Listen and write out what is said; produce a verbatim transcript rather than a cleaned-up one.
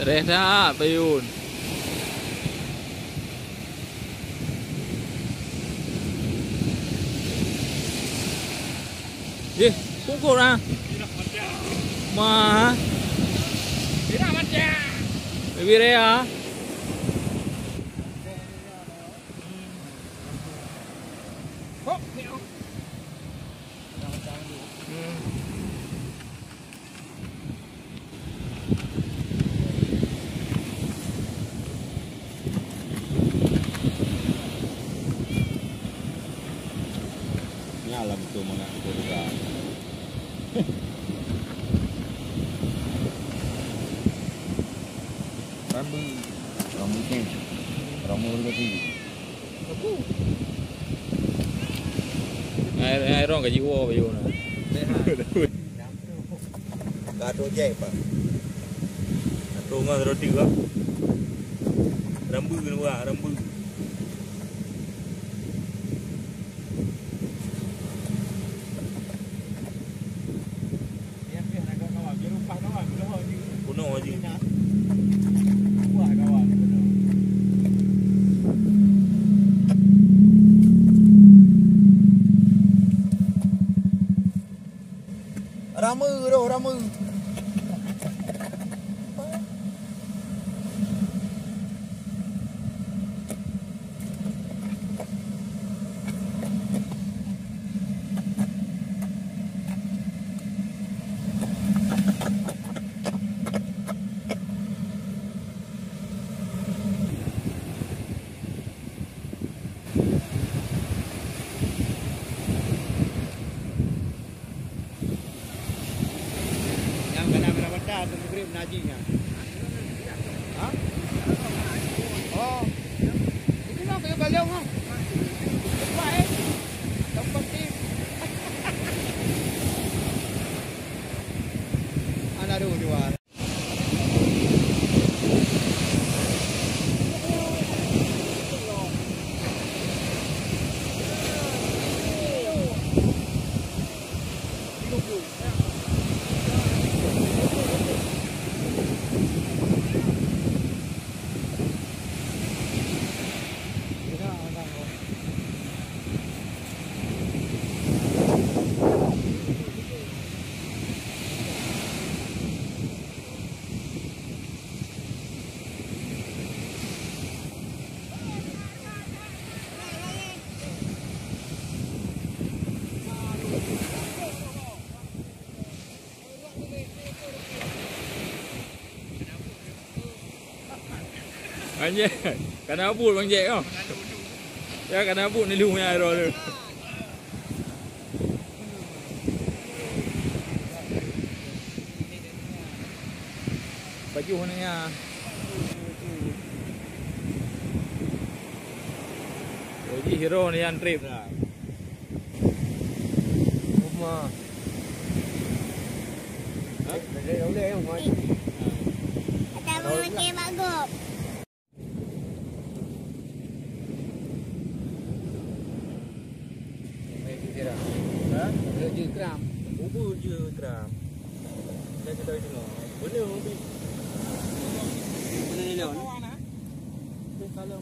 Reh that payun. Ih, pukul ah. Ma. Lebih reh ah. Nyan lah beutôi mangat keuluwarga. Rambu. Rambu ni. Rambu ni. Hai, hai, rong ka jiwoe bayeue na. Ka trok jai, Pak. Trok ngon roti, Pak. Rambu kena buat, rambu. Kuno ji. Ramé roh, ramé. Nyang kana merah mata tu Maghrib na ji nyan. Ha? Oh. Itu lah kayu baliau ha. Cepat eh. Tempat ni. Anak dua dua. Bang Jack, kana buet Bang Jack oh. Ya kana buet ni lu nya roh tu. Pajuh ni ya. Oh, ji hero ni yang trip dah. Rumah. Ha? Dah, dah, dah, dah, dah, dah. Ada orang makan mak gop. Ha? Ada je kram. Bubur je kram. Dah kita tengok. Benar, Bobby. Benar ni, Leon. Kalau